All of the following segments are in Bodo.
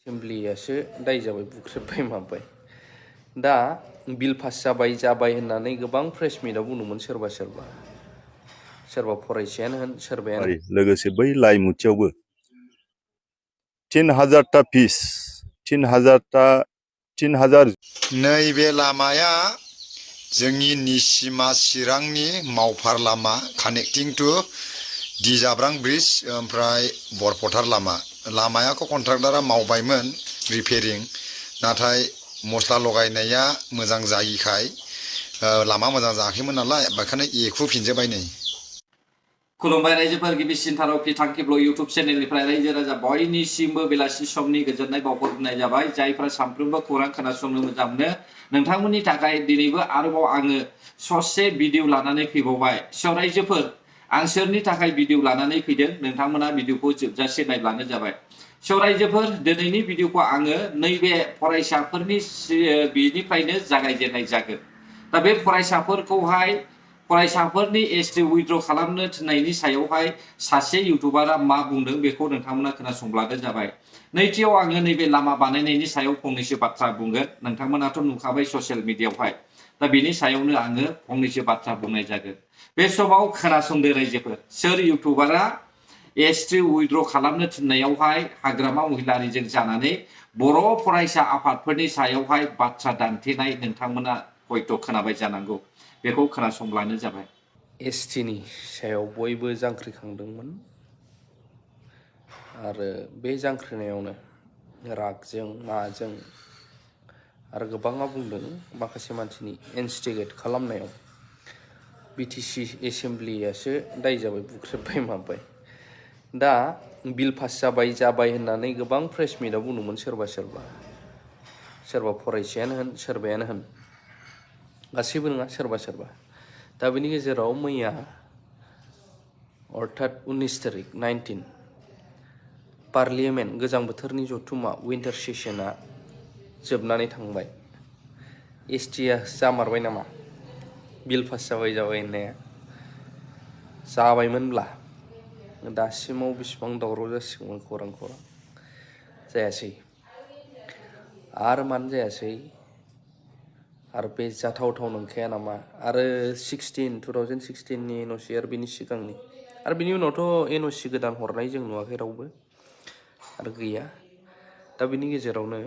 एसेमब्लियासो दाय जाबाय बुख्रेबबाय माबाय दा बिल पास जाबाय होननानै गोबां प्रेस मिटआव बुंदोंमोन सोरबा फरायसायानो होन सोरबायानो लोगोसे बै लाइमुथियावबो 3000टा पिस 3000 नैबे लामाया जोंनि निसिमा चिरांनि मावफार लामा कानेक्टिं टु दिजाब्रां ब्रिज ओमफ्राय बरफथार लामायाखौ कन्ट्राक्टरा मावबायमोन रिपेरिं नाथाय मस्ला लगायनाया मोजां जायिखाय लामा मोजां जायाखैमोन नालाय बेखायनो एख्रुफिनजोब्बाय नै खुलुमबाय रायजोफोर गिबिसिन थारौखि थांखिब्ल' इउटुब चेनेलनिफ्राय रायजो राजा बयनिसिमबो बेलासि समनि गोजोननाय बावहरनाय जाबाय जायफ्रा सानफ्रोमबो खौरां खोनासंनो मोजां मोनो नोंथांमोननि थाखाय दिनैबो आरोबाव आङो ससे भिडिअ लानानै फैबावबाय रायजोफोर आं सोरनि थाखाय भिडिअ लानानै फैदों नोंथांमोना भिडिअखौ जोबजासे नायब्लानो जाबाय रायजोफोर दिनैनि भिडिअखौ आङो नैबे फरायसाफोरनि बिनिफ्रायनो जागायजेननाय जागोन दा बे फरायसाफोरनि एसटि उइथड्र खालामनो थिननायनि सायावहाय सासे इउटुबारा मा बुंदों बेखौ नोंथांमोना खोनासंब्लानो जाबाय नैथियाव आङो नैबे लामा बानायनायनि सायाव फंनैसो बाथ्रा बुंगोन नोंथांमोनाथ' नुखाबाय ससियेल मिडियायावहाय दा बेनि सायावनो आङो फंनैसो बाथ्रा बुंनाय जागोन बे समाव खोनासंदो रायजोफोर सोर इउटुबारा एसटि उइथड्र खालामनो थिननायावहाय हाग्रामा महिलारिजों जानानै बर' फरायसा आफादफोरनि सायावहाय बाथ्रा दान्थेनाय नोंथांमोना हयथ' खोनाबाय जानांगौ बेखौ खोनासंब्लानो जाबाय एसटिनि सायाव बयबो जांख्रिखांदोंमोन आरो बे जांख्रिनायावनो रागजों माजों आरो गोबाङा बुंदों माखासे मानसिनि इनस्टिगेट खालामनायाव बिटिसि एसेमब्लियासो दाय जाबाय बुख्रेबबाय माबाय दा बिल पास जाबाय होननानै गोबां प्रेस मिटआव बुंदोंमोन सोरबा फरायसायानो होन सोरबायानो होन गासैबो नङा सोरबा दा बेनि गेजेराव मैया अर्थात 19 तारिख 19 पार्लियामेन्ट गोजां बोथोरनि जथुमा विन्टार सेसना जोबनानै थांबाय एसटिया जामारबाय नामा बिल पास जाबाय होननाया जाबायमोनब्ला दासिमाव बेसेबां दावराव जासिगौमोन खौरां जायासै आरो मानो जायासै आरो बे जाथावथाव नंखाया नामा आरो 2016नि एनअसि आरो बिनि सिगांनि आरो बिनि उनावथ' एनअसि गोदान हरनाय जों नुवाखै रावबो आरो गैया दा बिनि गेजेरावनो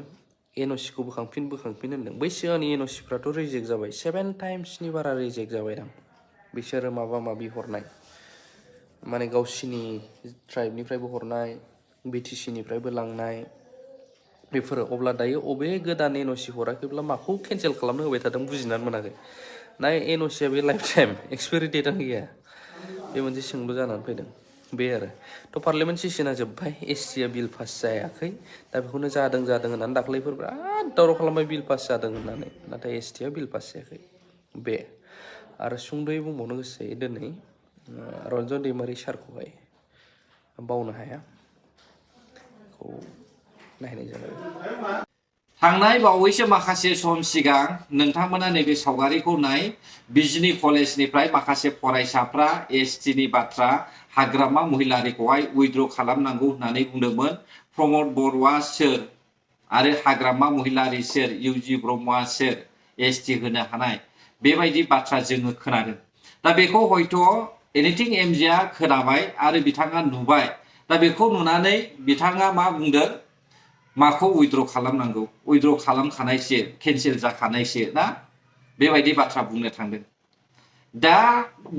एनअसिखौ बोखांफिन होनदों बै सिगांनि एनअसिफ्राथ' रिजेक्ट जाबाय 7 टाइम्सनि बारा रिजेक्ट जाबाय दां बिसोरो माबा हरनाय माने गावसिनि ट्राइबनिफ्रायबो हरनाय बिटिसिनिफ्रायबो लांनाय बेफोरो अब्ला दायो अबे गोदान एनअसि हराखैब्ला माखौ केन्सेल खालामनो होबाय थादों बुजिनानै मोनाखै ना एनअसिया बे लाइफ टाइम एक्सपायरि डेटआनो गैया बे मोनसे सोंलु जानानै फैदों बे आरो थ' पार्लियामेन्ट सेसना जोब्बाय एसटिया बिल पास जायाखै दा बेखौनो जादों होननानै दाख्लैफोर बिराद दावराव खालामबाय बिल पास जादों होननानै नाथाय एसटिया बिल पास जायाखै बे आरो सुंद'यै बुंबावनो गोसो जायो दिनै रन्जन दैमारि सारखौहाय बावनो हाया बेखौ नायनाय जाबाय थांनाय बावैसो माखासे सम सिगां नोंथांमोना नैबे सावगारिखौ नाय बिजनि कलेजनिफ्राय माखासे फरायसाफ्रा एसटिनि बाथ्रा हाग्रामा महिलारिखौहाय उइथड्र खालामनांगौ होननानै बुंदोंमोन प्रमद बर'आ सोर आरो हाग्रामा महिलारि सोर इउजि ब्रह्मआ सोर एसटि होनो हानाय बेबायदि बाथ्रा जोङो खोनादों दा बेखौ हयथ' एनिथिं एमजिआ खोनाबाय आरो बिथाङा नुबाय दा बेखौ नुनानै बिथाङा मा बुंदों माखौ उइथड्र खालामनांगौ उइथड्र खालामखानायसो केन्सेल जाखानायसो ना बेबायदि बाथ्रा बुंनो थांदों दा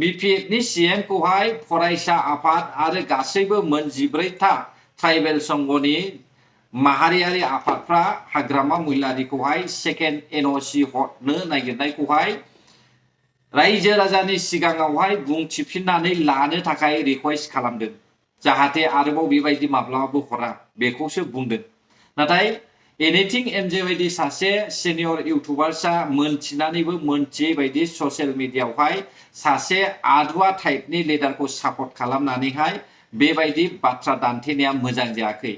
बिपिएफनि सिएमखौहाय फरायसा आफाद आरो गासैबो मोन 14था ट्राइबेल संघनि माहारियारि आफादफ्रा हाग्रामा महिलारिखौहाय सेकेन्ड एनअसि हरनो नागिरनायखौहाय रायजो राजानि सिगाङावहाय बुंथिफिननानै लानो थाखाय रिक्वेस्ट खालामदों जाहाथे आरोबाव बेबायदि माब्लाबाबो हरा बेखौसो बुंदों नाथाय एनिथिं एमजे बायदि सासे सिनियर इउटुबार्सआ मोनथिनानैबो मोनथियै बायदि ससियेल मिडियायावहाय सासे आदुवा टाइपनि लिडारखौ सापर्ट खालामनानैहाय बेबायदि बाथ्रा दान्थेनाया मोजां जायाखै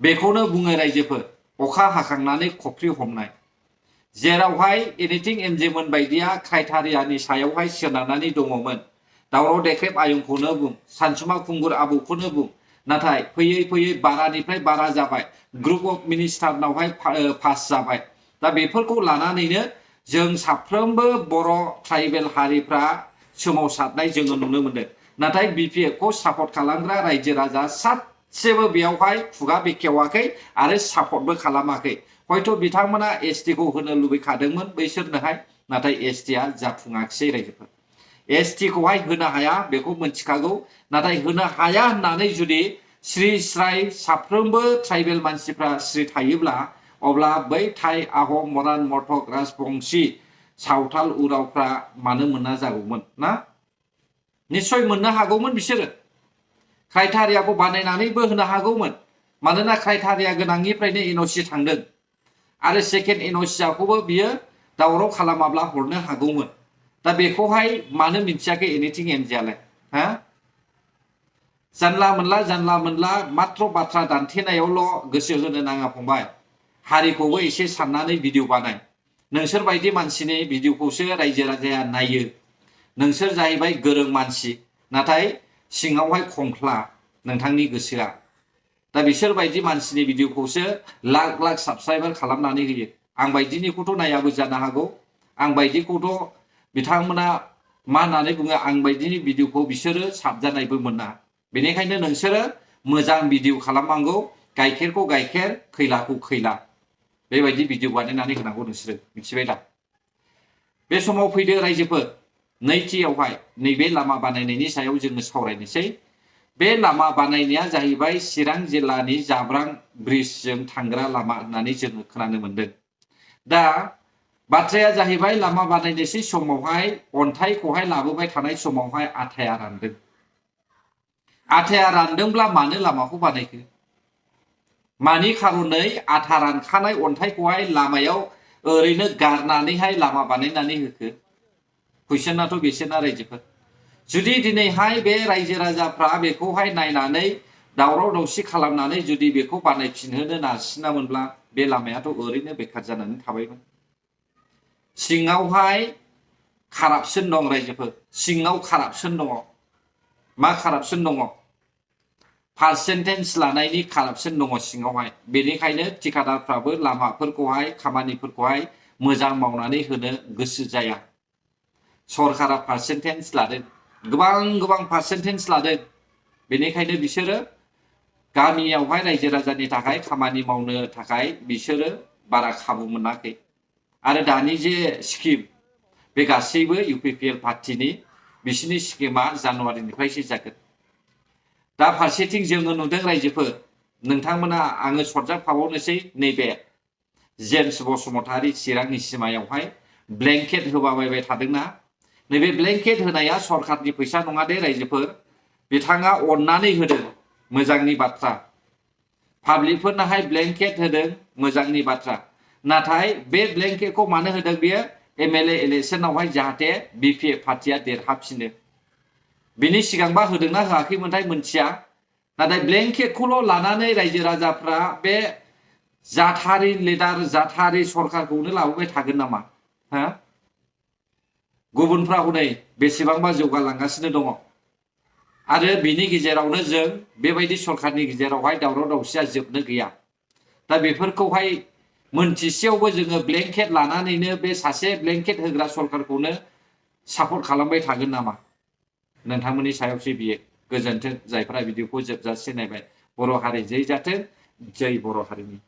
बेखौनो बुङो रायजोफोर अखा हाखांनानै खफ्रि हमनाय जेरावहाय एनिथिं एमजेमोन बायदिया क्राइटेरियानि सायावहाय सोनारनानै दङमोन दावराव देख्रेब आयंखौनो बुं सानसुमा खुंगुर आबौखौनो बुं नाथाय फैयै फैयै बारानिफ्राय बारा जाबाय ग्रुप अफ मिनिस्टारनावहाय पास जाबाय दा बेफोरखौ लानानैनो जों साफ्रोमबो बर' ट्राइबेल हारिफ्रा सोमावसारनाय जोङो नुनो मोनदों नाथाय BPF खौ सापर्ट खालामग्रा रायजो राजा सासेबो बेयावहाय खुगा बेखेवाखै आरो सापर्टबो खालामाखै हयथ' बिथांमोना ST खौ होनो लुबैखादोंमोन बैसोरनोहाय नाथाय ST आ जाफुङाखिसै रायजोफोर ST खौहाय होनो हाया बेखौ मोनथिखागौ नाथाय होनो हाया होननानै जुदि स्रि स्राय साफ्रोमबो ट्राइबेल मानसिफ्रा स्रि थायोब्ला अब्ला बै थाइ आहम मरान मरथक राजबंशी सावथाल उरावफ्रा मानो मोना जागौमोन ना निश्चय मोननो हागौमोन बिसोरो क्राइटेरियाखौ बानायनानैबो होनो हागौमोन मानोना क्राइटेरिया गोनांनिफ्रायनो NOC थांदों आरो सेकेन्ड NOC खौबो बियो दावराव खालामाब्ला हरनो हागौमोन दा बेखौहाय मानो मिथियाखै एनिथिं एनजियालाय हा जानला मोनला मात्र बाथ्रा दान्थेनायावल' गोसो होनो नाङा फंबाय हारिखौबो एसे साननानै भिडिअ बानाय नोंसोर बायदि मानसिनि भिडिअखौसो रायजो राजाया नायो नोंसोर जाहैबाय गोरों मानसि नाथाय सिङावहाय खंख्ला नोंथांनि गोसोआ दा बिसोर बायदि मानसिनि भिडिअखौसो लाख लाख साबस्क्राइबार खालामनानै होयो आं बायदिनिखौथ' नायाबो जानो हागौ आं बायदिखौथ' बिथांमोना मा होननानै बुङो आं बायदिनि भिडिअखौ बिसोरो साबजानायबो मोना बेनिखायनो नोंसोरो मोजां भिडिअ खालामनांगौ गाइखेरखौ गाइखेर खैलाखौ खैला बेबायदि भिडिअ बानायनानै होनांगौ नोंसोरो मिथिबाय दा बे समाव फैदो रायजोफोर नैथियावहाय नैबे लामा बानायनायनि सायाव जोङो सावरायनोसै बे लामा बानायनाया जाहैबाय चिरां जिल्लानि जाब्रां ब्रिजजों थांग्रा लामा होननानै जोङो खोनानो मोनदों दा बाथ्राया जाहैबाय लामा बानायनोसै समावहाय अन्थाइखौहाय लाबोबाय थानाय समावहाय आथाया रानदोंब्ला मानो लामाखौ बानायखो मानि खारनै आथा रानखानाय अन्थाइखौहाय लामायाव ओरैनो गारनानैहाय लामा बानायनानै होखो कुइसनाथ' बेसोना रायजोफोर जुदि दिनैहाय बे रायजो राजाफ्रा बेखौहाय नायनानै दावराव दावसि खालामनानै जुदि बेखौ बानायफिनहोनो नारसिनामोनब्ला बे लामायाथ' ओरैनो बेखार जानानै थाबायमोन सिङावहाय कारापसन दं रायजोफोर सिङाव कारापसन दङ मा कारापसन दङ पार्सेन्टेज लानायनि कारापसन दङ सिङावहाय बेनिखायनो ठिकादारफ्राबो लामाफोरखौहाय खामानिफोरखौहाय मोजां मावनानै होनो गोसो जाया सरकारा पार्सेन्टेज लादों गोबां पार्सेन्टेज लादों बेनिखायनो बिसोरो गामियावहाय रायजो राजानि थाखाय खामानि मावनो थाखाय बिसोरो बारा खाबु मोनाखै आरो दानि जे स्किम बे गासैबो UPPL पार्टिनि बिसिनि स्किमा जानुवारिनिफ्रायसो जागोन दा फारसेथिं जोङो नुदों रायजोफोर नोंथांमोना आङो सरजाबफाबावनोसै नैबे जेम्स बसुमतारी चिरांनि सिमायावहाय ब्लेंकेट होबाबायबाय थादोंना नैबे ब्लेंकेट होनाया सरकारनि फैसा नङा दे रायजोफोर बिथाङा अननानै होदों मोजांनि बाथ्रा पाब्लिकफोरनोहाय ब्लेंकेट होदों मोजांनि बाथ्रा नाथाय बे ब्लेंकेटखौ मानो होदों बियो MLA इलेक्शनावहाय जाहाथे BPF पार्टिया देरहाफिनो बिनि सिगांबा होदोंना होआखैमोनथाय मोनथिया नाथाय ब्लेंकेटखौल' लानानै रायजो राजाफ्रा बे जाथारि लिडार जाथारि सरकारखौनो लाबोबाय थागोन नामा हा गुबुनफ्रा हनै बेसेबांबा जौगालांगासिनो दङ आरो बिनि गेजेरावनो जों बेबायदि सरकारनि गेजेरावहाय दावराव दावसिया जोबनो गैया दा बेफोरखौहाय मोनथिसेयावबो जोङो ब्लेंकेट लानानैनो बे सासे ब्लेंकेट होग्रा सरकारखौनो सापर्ट खालामबाय थागोन नामा नोंथांमोननि सायावसो बियो गोजोन्थों जायफ्रा भिडिअखौ जोबजासे नायबाय बर' हारि जै जाथों जै बर' हारिनि